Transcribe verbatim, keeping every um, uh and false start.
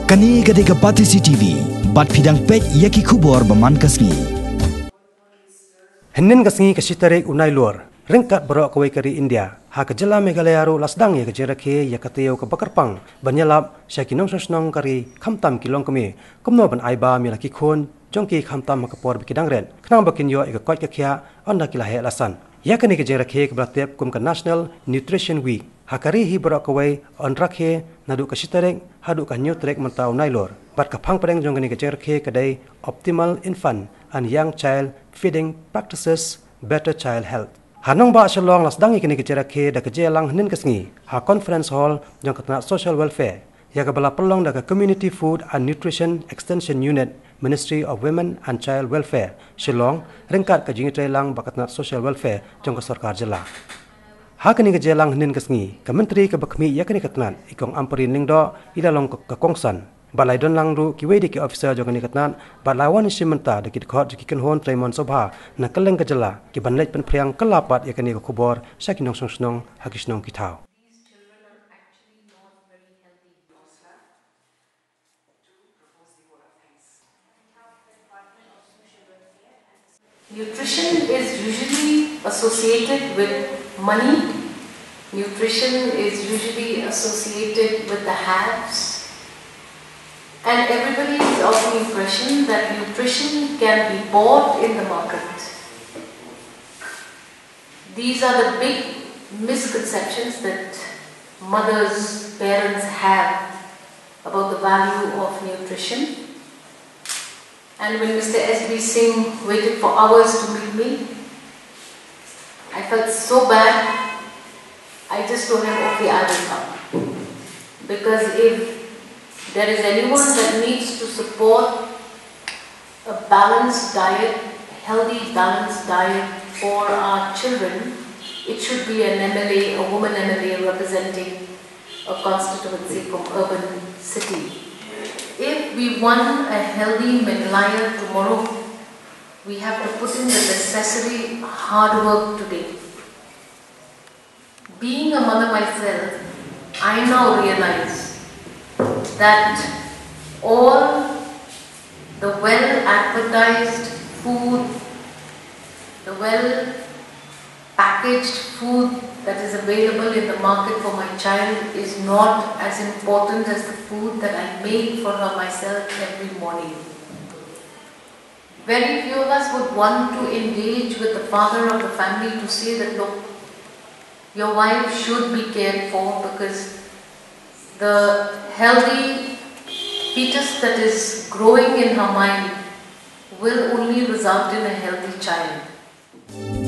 Kane ka dei ka Batesi T V, bad phi dang peit ïa ki khubor ba man ka sngi. Hynnin ka sngi ka shi tarik u Nailur, ryngkat baroh kawei ka ri India, ha ka jylla Meghalaya ruh la sdang ïa ka jingrakhe ïa ka taïew kaba kyrpang ban ïalap sha ki nongshong shnong ka ri, khamtam ki longkmie, kumno ban ai bam ïa la ki khun jong ki khamtam ha ka por ba ki dang rit, khnang ba kin ïoh ïa ka koit ka khiah ynda ki la heh la san. Ïa kane ka jingrakhe kaba la tip kum ka National Nutrition Week ha ka ri hi baroh kawei yn rakhe naduh ka shi tarik haduh ka hynñiew tarik mynta u Nailur. Bad ka phang pdeng jong kane ka jingrakhe ka dei Optimal Infant and Young Child Feeding Practices, Better Child Health. Ha nongbah Shillong la sdang ïa kane ka jingrakhe da ka jingïalang hynnin ka sngi ha Conference Hall jong ka tnat Social Welfare, ïa kaba la pynlong da ka Community Food and Nutrition Extension Unit, Ministry of Women and Child Welfare, Shillong, ryngkat ka jingïatreilang bad ka tnat Social Welfare jong ka sorkar jylla. Ha kane ka jingïalang hynnin ka sngi, ka Myntri kaba khmih ïa kane ka tnat, i Kong Ampareen Lyngdoh, i la long ka, ka kongsan. Bad la ïadonlang ruh kiwei de ki officer jong kane ka tnat, bad la wan shim bynta da ki dkhot jong ki kynhun trei mon sngewbha na kylleng ka jylla, ki ban leit pynphriang kylla pat ïa kane ka khubor sha ki nongshong shnong ha ki shnong ki thaw. Nutrition is usually associated with money. Nutrition is usually associated with the haves. And everybody is of the impression that nutrition can be bought in the market. These are the big misconceptions that mothers, parents have about the value of nutrition. And when Mister S B Singh waited for hours to meet me, I felt so bad. I just told him, "Okay, I will come." Because if there is anyone that needs to support a balanced diet, healthy, balanced diet for our children, it should be an M L A, a woman M L A representing a constituency from urban city. If we want a healthy Meghalaya tomorrow, we have to put in the necessary hard work today. Being a mother myself, I now realize that all the well advertised food, the well packaged food that is available in the market for my child is not as important as the food that I make for her myself every morning. Very few of us would want to engage with the father of the family to say that, "Look, your wife should be cared for, because the healthy fetus that is growing in her mind will only result in a healthy child."